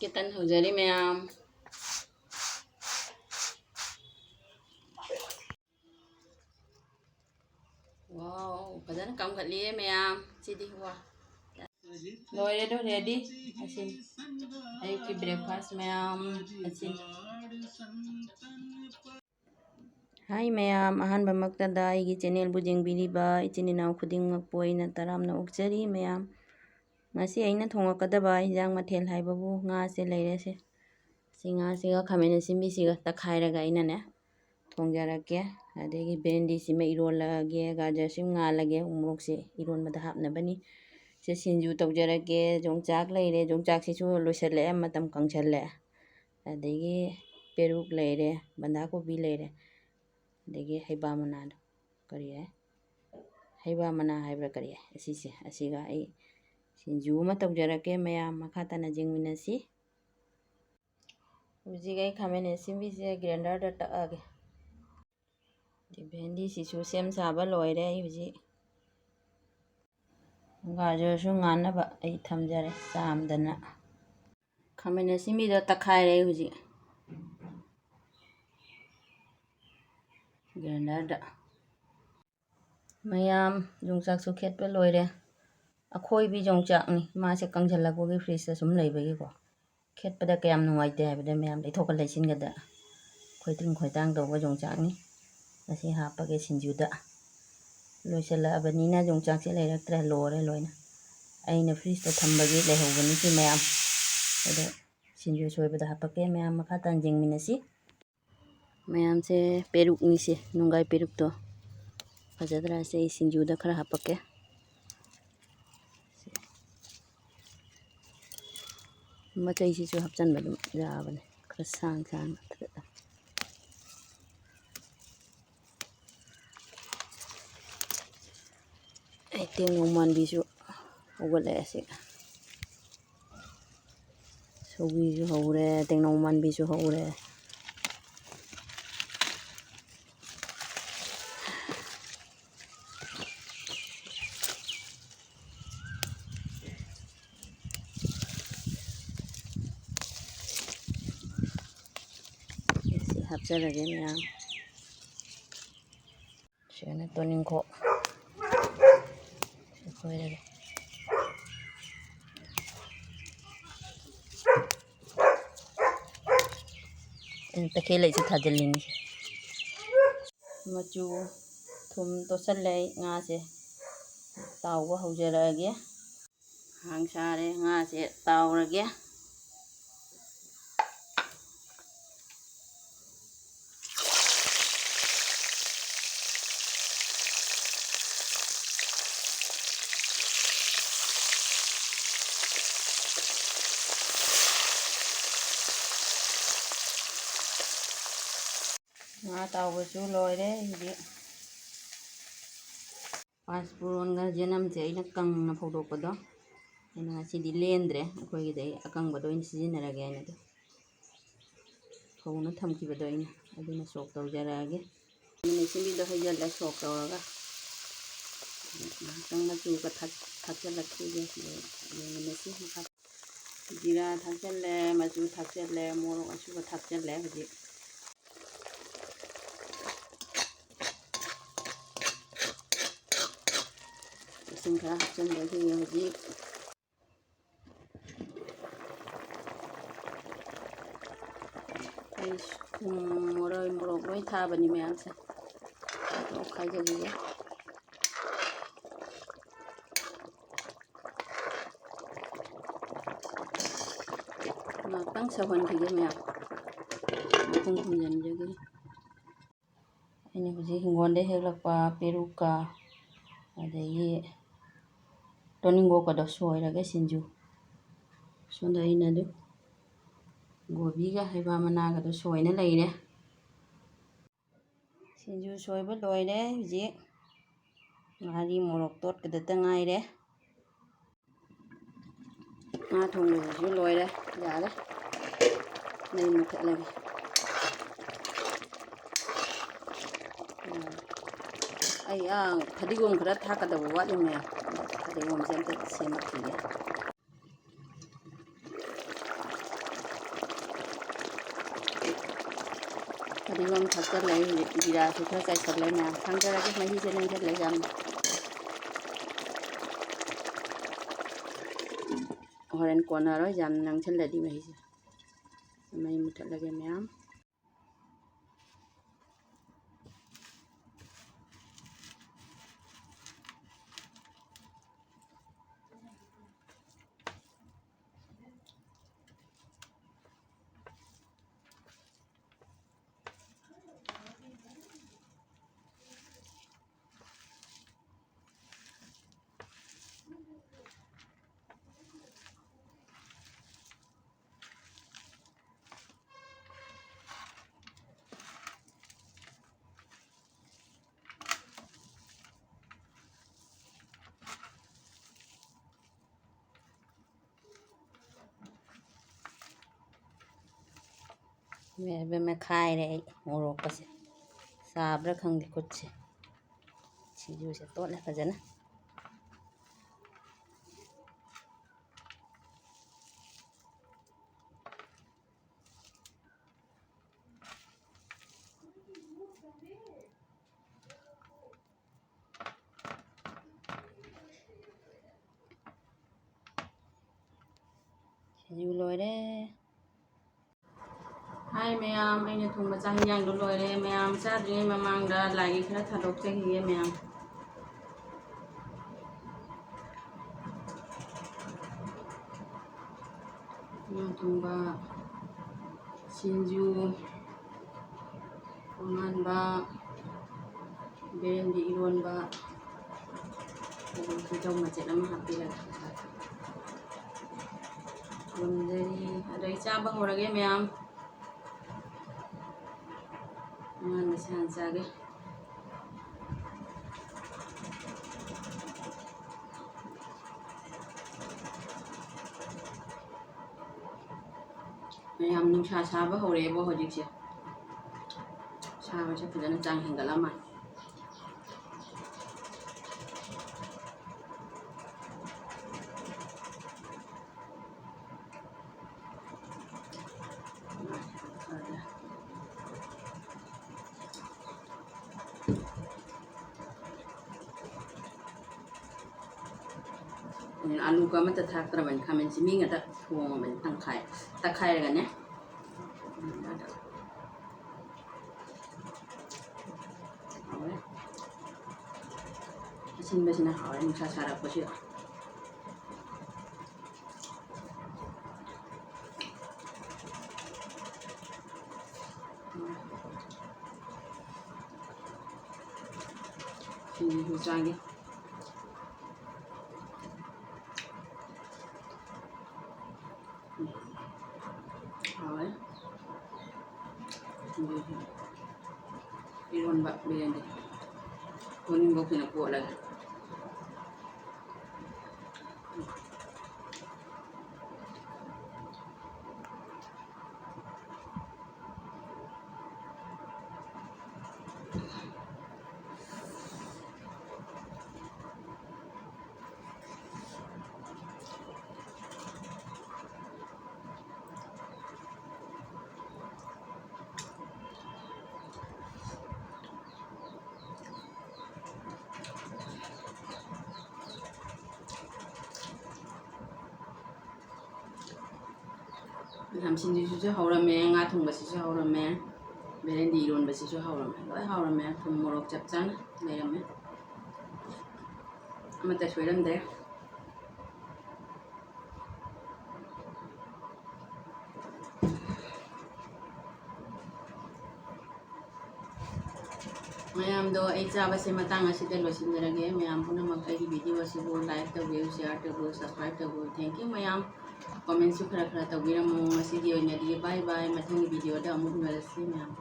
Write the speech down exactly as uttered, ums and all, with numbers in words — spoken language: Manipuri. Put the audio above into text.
ꯀꯤꯇꯟ ꯍꯧꯖꯔꯤ ꯃꯌꯥꯝ꯫ ꯋꯥꯎ, ꯐꯖꯅ ꯀꯥꯝꯈꯠꯂꯤꯌꯦ ꯃꯌꯥꯝ꯫ ꯁꯤꯗꯤ ꯋꯥ꯫ ꯂꯣꯏꯔꯦ ꯑꯗꯨ, ready꯫ ꯑꯁꯤ ꯑꯌꯨꯛꯀꯤ breakfast ꯃꯌꯥꯝ ꯑꯁꯤ꯫ Hi ꯃꯌꯥꯝ, ꯑꯍꯥꯟꯕꯃꯛꯇꯗ ꯑꯩꯒꯤ channelꯕꯨ ꯌꯦꯡꯕꯤꯔꯤꯕ ꯏꯆꯤꯟ ꯏꯅꯥꯎ ꯈꯨꯗꯤꯡꯃꯛꯄꯨ ꯑꯩꯅ ꯇꯔꯥꯝꯅ ꯑꯣꯛꯆꯔꯤ ꯃꯌꯥꯝ꯫ ꯉꯁꯤ ꯑꯩꯅ ꯊꯣꯡꯉꯛꯀꯗꯕ ꯍꯤꯟꯖꯥꯡ ꯃꯊꯦꯜ ꯍꯥꯏꯕꯕꯨ ꯉꯥꯁꯦ ꯂꯩꯔꯦꯁꯦ꯫ ꯁꯤ ꯉꯥꯁꯤꯒ ꯈꯥꯃꯦꯟ ꯑꯁꯤꯟꯕꯤꯁꯤꯒ ꯇꯛꯈꯥꯏꯔꯒ ꯑꯩꯅꯅꯦ ꯊꯣꯡꯖꯔꯛꯀꯦ꯫ ꯑꯗꯒꯤ ꯕꯦꯟꯗꯤꯁꯤꯃ ꯏꯔꯣꯜꯂꯒꯦ, ꯒꯥꯖꯔꯁꯤꯃ ꯉꯥꯜꯂꯒꯦ, ꯎꯃꯣꯔꯣꯛꯁꯦ ꯏꯔꯣꯟꯕꯗ ꯍꯥꯞꯅꯕꯅꯤ꯫ ꯁꯦ ꯁꯤꯡꯖꯨ ꯇꯧꯖꯔꯛꯀꯦ꯫ ꯌꯣꯡꯆꯥꯛ ꯂꯩꯔꯦ, ꯌꯣꯡꯆꯥꯛꯁꯤꯁꯨ ꯂꯣꯏꯁꯤꯜꯂꯛꯑꯦ, ꯃꯇꯝ ꯀꯪꯁꯤꯜꯂꯛꯑꯦ꯫ ꯑꯗꯒꯤ ꯄꯦꯔꯨꯛ ꯂꯩꯔꯦ, ꯕꯟꯙꯥ ꯀꯣꯕꯤ ꯂꯩꯔꯦ, ꯑꯗꯒꯤ ꯍꯩꯕꯥ ꯃꯅꯥꯗꯣ, ꯀꯔꯤ ꯍꯥꯏ? ꯍꯩꯕꯥ ꯃꯅꯥ ꯍꯥꯏꯕ꯭ꯔꯥ ꯀꯔꯤ ꯍꯥꯏ? ꯑꯁꯤꯁꯦ, ꯑꯁꯤꯒ ꯑꯩ ꯁꯤꯡꯖꯨ ꯑꯃ ꯇꯧꯖꯔꯛꯀꯦ꯫ ꯃꯌꯥꯝ ꯃꯈꯥ ꯇꯥꯅ ꯌꯦꯡꯃꯤꯟꯅꯁꯤ꯫ ꯍꯧꯖꯤꯛ ꯑꯩ ꯈꯥꯃꯦꯟ ꯑꯁꯤꯟꯕꯤꯁꯦ grinderꯗ ꯇꯛꯑꯒꯦ꯫ ꯑꯗꯩ ꯕꯦꯟꯗꯤꯁꯤꯁꯨ ꯁꯦꯝ ꯁꯥꯕ ꯂꯣꯏꯔꯦ꯫ ꯑꯩ ꯍꯧꯖꯤꯛ ꯒꯥꯖꯔꯁꯨ ꯉꯥꯟꯅꯕ ꯑꯩ ꯊꯝꯖꯔꯦ ꯆꯥꯝꯗꯅ꯫ ꯈꯥꯃꯦꯟ ꯑꯁꯤꯟꯕꯤꯗꯣ ꯇꯛꯈꯥꯏꯔꯦ ꯑꯩ ꯍꯧꯖꯤꯛ grinderꯗ꯫ ꯃꯌꯥꯝ, ꯌꯣꯡꯆꯥꯛꯁꯨ ꯈꯦꯠꯄ ꯂꯣꯏꯔꯦ꯫ ꯑꯈꯣꯏꯕꯤ ꯌꯣꯡꯆꯥꯛꯅꯤ, ꯃꯥꯁꯦ ꯀꯪꯁꯤꯜꯂꯛꯄꯒꯤ fridgeꯇ ꯁꯨꯝ ꯂꯩꯕꯒꯤꯀꯣ꯫ ꯈꯦꯠꯄꯗ ꯀꯌꯥꯝ ꯅꯨꯡꯉꯥꯏꯇꯦ ꯍꯥꯏꯕꯗ, ꯃꯌꯥꯝ ꯂꯩꯊꯣꯛꯀ ꯂꯩꯁꯤꯟꯒꯗ ꯈꯣꯏꯇꯤꯡ ꯈꯣꯏꯇꯥꯡ ꯇꯧꯕ ꯌꯣꯡꯆꯥꯛꯅꯤ꯫ ꯑꯁꯤ ꯍꯥꯞꯄꯒꯦ ꯁꯤꯡꯖꯨꯗ꯫ ꯂꯣꯏꯁꯤꯜꯂꯛꯑꯕꯅꯤꯅ ꯌꯣꯡꯆꯥꯛꯁꯦ ꯂꯩꯔꯛꯇ꯭ꯔꯦ, ꯂꯣꯏꯔꯦ ꯂꯣꯏꯅ꯫ ꯑꯩꯅ fridgeꯇ ꯊꯝꯕꯒꯤ ꯂꯩꯍꯧꯕꯅꯤ ꯁꯤ ꯃꯌꯥꯝ꯫ ꯑꯗꯣ ꯁꯤꯡꯖꯨ ꯁꯣꯏꯕꯗ ꯍꯥꯞꯄꯛꯀꯦ, ꯃꯌꯥꯝ ꯃꯈꯥ ꯇꯥꯅ ꯌꯦꯡꯃꯤꯟꯅꯁꯤ꯫ ꯃꯌꯥꯝꯁꯦ ꯄꯦꯔꯨꯛꯅꯤꯁꯦ, ꯅꯨꯡꯒꯥꯏ ꯄꯦꯔꯨꯛꯇꯣ꯫ ꯐꯖꯗ꯭ꯔꯥ? ꯁꯦ ꯑꯩ ꯁꯤꯡꯖꯨꯗ ꯈꯔ ꯍꯥꯞꯄꯛꯀꯦ꯫ ꯃꯆꯩꯁꯤꯁꯨ ꯍꯥꯞꯆꯟꯕ ꯑꯗꯨꯝ ꯌꯥꯕꯅꯦ, ꯈꯔ ꯁꯥꯡ ꯁꯥꯡꯅ ꯊꯦꯠꯂꯒ꯫ ꯑꯩ ꯇꯦꯡꯅꯧ ꯃꯥꯟꯕꯤꯁꯨ ꯍꯧꯒꯠꯂꯛꯑꯦ ꯁꯤ꯫ ꯁꯧꯒ꯭ꯔꯤꯁꯨ ꯍꯧꯔꯦ, ꯇꯦꯡꯅꯧ ꯃꯥꯟꯕꯤꯁꯨ ꯍꯧꯔꯦ꯫ ꯍꯥꯞꯆꯔꯒꯦ ꯃꯌꯥꯝ꯫ ꯁꯤꯅ ꯇꯣꯅꯤꯡꯈꯣꯛ ꯁꯣꯏꯔꯒꯦ꯫ ꯑꯩꯅ ꯇꯈꯦꯜ ꯂꯩꯁꯦ ꯊꯥꯖꯤꯜꯂꯤꯅꯤ꯫ ꯃꯆꯨ ꯊꯨꯝ ꯇꯣꯠꯁꯜꯂꯦ ꯑꯩ ꯉꯥꯁꯦ꯫ ꯇꯥꯎꯕ ꯍꯧꯖꯔꯛꯑꯒꯦ꯫ ꯍꯥꯡ ꯁꯥꯔꯦ, ꯉꯥꯁꯦ ꯇꯥꯎꯔꯒꯦ꯫ ꯉꯥ ꯇꯥꯎꯕꯁꯨ ꯂꯣꯏꯔꯦ꯫ ꯍꯧꯖꯤꯛ ꯄꯥꯟꯆ ꯐꯣꯔꯟꯒ ꯖꯦꯅꯝꯁꯦ ꯑꯩꯅ ꯀꯪꯅ ꯐꯧꯗꯣꯛꯄꯗꯣ, ꯑꯩꯅ ꯉꯁꯤꯗꯤ ꯂꯦꯟꯗ꯭ꯔꯦ꯫ ꯑꯩꯈꯣꯏꯒꯤꯗꯤ ꯑꯩ ꯑꯀꯪꯕꯗꯣ ꯑꯣꯏꯅ ꯁꯤꯖꯤꯟꯅꯔꯒꯦ ꯍꯥꯏꯅ ꯑꯗꯨ ꯐꯧꯅ ꯊꯝꯈꯤꯕꯗꯣ ꯑꯩꯅ, ꯑꯗꯨꯅ ꯁꯣꯛ ꯇꯧꯖꯔꯛꯑꯒꯦ꯫ ꯃꯤꯃꯤ ꯁꯤꯡꯕꯤꯗꯣ ꯍꯩꯖꯤꯜꯂꯦ ꯁꯣꯛ ꯇꯧꯔꯒ꯫ ꯉꯥꯏꯍꯥꯛꯇꯪ ꯃꯆꯨꯒ ꯊꯥꯛ-, ꯊꯥꯛꯆꯜꯂꯛꯈꯤꯒꯦ꯫ ꯌꯦꯡꯃꯤꯟꯅꯁꯤ꯫ ꯖꯤꯔꯥ ꯊꯥꯛꯆꯜꯂꯦ, ꯃꯆꯨ ꯊꯥꯛꯆꯜꯂꯦ, ꯃꯣꯔꯣꯛ ꯑꯁꯨꯕ ꯊꯥꯛꯆꯜꯂꯦ꯫ ꯍꯧꯖꯤꯛ ꯏꯁꯤꯡ ꯈꯔ ꯍꯥꯞꯆꯤꯟꯖꯈꯤꯒꯦ꯫ ꯍꯧꯖꯤꯛ ꯑꯩ ꯊꯨꯝ, ꯃꯔꯣꯏ, ꯃꯣꯔꯣꯛ ꯂꯣꯏ ꯊꯥꯕꯅꯤ ꯃꯌꯥꯝꯁꯦ꯫ ꯂꯣꯏ ꯈꯥꯏꯖꯈꯤꯒꯦ꯫ ꯉꯥꯛꯇꯪ ꯁꯧꯍꯟꯈꯤꯒꯦ ꯃꯌꯥꯝ꯫ ꯃꯈꯨꯝ ꯈꯨꯝꯖꯤꯟꯖꯒꯦ꯫ ꯑꯩꯅ ꯍꯧꯖꯤꯛ ꯍꯤꯡꯒꯣꯜꯗ ꯍꯦꯛꯂꯛꯄ ꯄꯦꯔꯨꯛꯀ ꯑꯗꯒꯤ ꯇꯣꯅꯤꯡꯈꯣꯛꯀꯗꯣ ꯁꯣꯏꯔꯒ ꯁꯤꯡꯖꯨ꯫ ꯁꯣꯝꯗ ꯑꯩꯅ ꯑꯗꯨ ꯀꯣꯕꯤꯒ ꯍꯩꯕꯥ ꯃꯅꯥꯒꯗꯣ ꯁꯣꯏꯅ ꯂꯩꯔꯦ꯫ ꯁꯤꯡꯖꯨ ꯁꯣꯏꯕ ꯂꯣꯏꯔꯦ꯫ ꯍꯧꯖꯤꯛ ꯉꯥꯔꯤ ꯃꯣꯔꯣꯛ ꯇꯣꯠꯀꯗꯇ ꯉꯥꯏꯔꯦ꯫ ꯉꯥ ꯊꯣꯡꯕꯁꯤꯁꯨ ꯂꯣꯏꯔꯦ, ꯌꯥꯔꯦ꯫ ꯃꯩ ꯃꯨꯊꯠꯂꯒꯦ꯫ ꯎꯝ꯫ ꯑꯩ, ꯑꯥ, ꯐꯗꯤꯒꯣꯝ ꯈꯔ ꯊꯥꯛꯀꯗꯕ ꯋꯥꯠꯂꯤ ꯃꯌꯥꯝ꯫ ꯐꯗꯤꯒꯣꯝꯁꯦ ꯑꯝꯇ ꯁꯦꯝꯃꯛꯈꯤꯒꯦ꯫ ꯐꯗꯤꯒꯣꯝ ꯊꯥꯛꯆꯜꯂꯦ꯫ ꯍꯧꯖꯤꯛ ꯖꯤꯔꯥꯁꯨ ꯈꯔ ꯆꯥꯏꯁꯜꯂꯦ ꯃꯌꯥꯝ꯫ ꯊꯥꯡꯗꯔꯒꯦ, ꯃꯍꯤꯁꯦ ꯅꯪꯁꯤꯜꯂꯦ ꯌꯥꯝ꯫ ꯍꯣꯔꯦꯟ ꯀꯣꯟꯅꯔꯣꯏ, ꯌꯥꯝ ꯅꯪꯁꯤꯜꯂꯗꯤ ꯃꯍꯤꯁꯦ꯫ ꯃꯩ ꯃꯨꯊꯠꯂꯒꯦ ꯃꯌꯥꯝ꯫ ꯃꯦꯠꯈꯥꯏꯔꯦ ꯑꯩ ꯃꯣꯔꯣꯛꯀꯁꯦ꯫ ꯆꯥꯕ꯭ꯔꯥ ꯈꯪꯗꯦ ꯈꯨꯠꯁꯦ꯫ ꯁꯤꯡꯖꯨꯁꯦ ꯇꯣꯠꯂꯦ ꯐꯖꯅ꯫ ꯁꯤꯡꯖꯨ ꯂꯣꯏꯔꯦ꯫ ꯍꯥꯏ ꯃꯌꯥꯝ, ꯑꯩꯅ ꯊꯣꯡꯕ ꯆꯥꯛ ꯍꯤꯟꯖꯥꯡꯗꯣ ꯂꯣꯏꯔꯦ꯫ ꯃꯌꯥꯝ ꯆꯥꯗ꯭ꯔꯤꯉꯩ ꯃꯃꯥꯡꯗ ꯂꯥꯏꯒꯤ ꯈꯔ ꯊꯥꯗꯣꯛꯆꯈꯤꯒꯦ ꯃꯌꯥꯝ꯫ ꯉꯥ ꯊꯣꯡꯕ, ꯁꯤꯡꯖꯨ, ꯇꯣꯉꯥꯟꯕ, ꯕꯦꯔꯦꯟꯗꯤ ꯏꯔꯣꯟꯕ, ꯑꯗꯨꯝ ꯇꯤꯜꯍꯧ ꯃꯆꯦꯠ ꯑꯃ ꯍꯥꯞꯄꯤꯔꯒꯦ꯫ ꯊꯝꯖꯔꯤ꯫ ꯑꯗꯣ ꯑꯩ ꯆꯥꯕ ꯍꯧꯔꯒꯦ ꯃꯌꯥꯝ꯫ ꯑꯉꯥꯡꯒ ꯁꯥꯟꯅ ꯆꯥꯒꯦ꯫ ꯃꯌꯥꯝ ꯅꯨꯡꯁꯥ ꯁꯥꯕ ꯍꯧꯔꯛꯑꯦꯕꯣ ꯍꯧꯖꯤꯛꯁꯦ꯫ ꯁꯥꯕꯁꯦ ꯐꯖꯅ ꯆꯥꯡ ꯍꯦꯟꯒꯠꯂ ꯃꯥꯜꯂꯦ꯫ ꯑꯂꯨꯒ ꯑꯃꯠꯇ ꯊꯥꯛꯇ꯭ꯔꯕꯅꯤ, ꯈꯥꯃꯦꯟ ꯁꯤꯟꯕꯤ ꯉꯥꯛꯇ ꯊꯣꯡꯉꯕꯅꯤ, ꯇꯪꯈꯥꯏ ꯇꯛꯈꯥꯏꯔꯒꯅꯦ꯫ ꯍꯥꯎꯔꯦ꯫ ꯑꯁꯤꯟꯕꯁꯤꯅ ꯍꯥꯎꯔꯦ, ꯅꯨꯡꯁꯥ ꯁꯥꯔꯛꯄꯁꯤꯗ꯫ ꯁꯤꯡꯖꯨꯁꯨ ꯆꯥꯒꯦ꯫ ꯍꯥꯎꯋꯦ꯫ ꯁꯤꯡꯖꯨꯁꯨ꯫ ꯏꯔꯣꯟꯕ ꯕꯦꯂꯦꯟꯗ꯭ꯔꯤ꯫ ꯀꯣꯅꯤꯡꯕꯣꯛꯁꯤꯅ ꯀꯣꯠꯂꯒꯦ꯫ ꯃꯌꯥꯝ, ꯁꯤꯡꯖꯨꯁꯤꯁꯨ ꯍꯧꯔꯝꯃꯦ, ꯉꯥ ꯊꯣꯡꯕꯁꯤꯁꯨ ꯍꯧꯔꯝꯃꯦ, ꯕꯦꯂꯦꯟꯗ꯭ꯔꯤ ꯏꯔꯣꯟꯕꯁꯤꯁꯨ ꯍꯧꯔꯝꯃꯦ, ꯂꯣꯏ ꯍꯧꯔꯝꯃꯦ꯫ ꯊꯨꯝ ꯃꯣꯔꯣꯛ ꯆꯞ ꯆꯥꯅ ꯂꯩꯔꯝꯃꯦ, ꯑꯃꯠꯇ ꯁꯣꯏꯔꯝꯗ꯭ꯔꯦ꯫ ꯃꯌꯥꯝꯗꯣ ꯑꯩ ꯆꯥꯕꯁꯦ ꯃꯇꯥꯡ ꯑꯁꯤꯗ ꯂꯣꯏꯁꯤꯟꯖꯔꯒꯦ꯫ ꯃꯌꯥꯝ ꯄꯨꯝꯅꯃꯛ ꯑꯩꯒꯤ video ꯑꯁꯤꯕꯨ like ꯇꯧꯕꯤꯌꯨ, share ꯇꯧꯕꯤꯌꯨ, subscribe ꯇꯧꯕꯤꯌꯨ꯫ Thank you ꯃꯌꯥꯝ꯫ Comment ꯁꯨ ꯈꯔ ꯈꯔ ꯇꯧꯕꯤꯔꯝꯃꯨ꯫ ꯉꯁꯤꯒꯤ ꯑꯣꯏꯅꯗꯤ bye bye꯫ ꯃꯊꯪꯒꯤ video ꯗ ꯑꯃꯨꯛ ꯎꯅꯔꯁꯤ ꯃꯌꯥꯝ꯫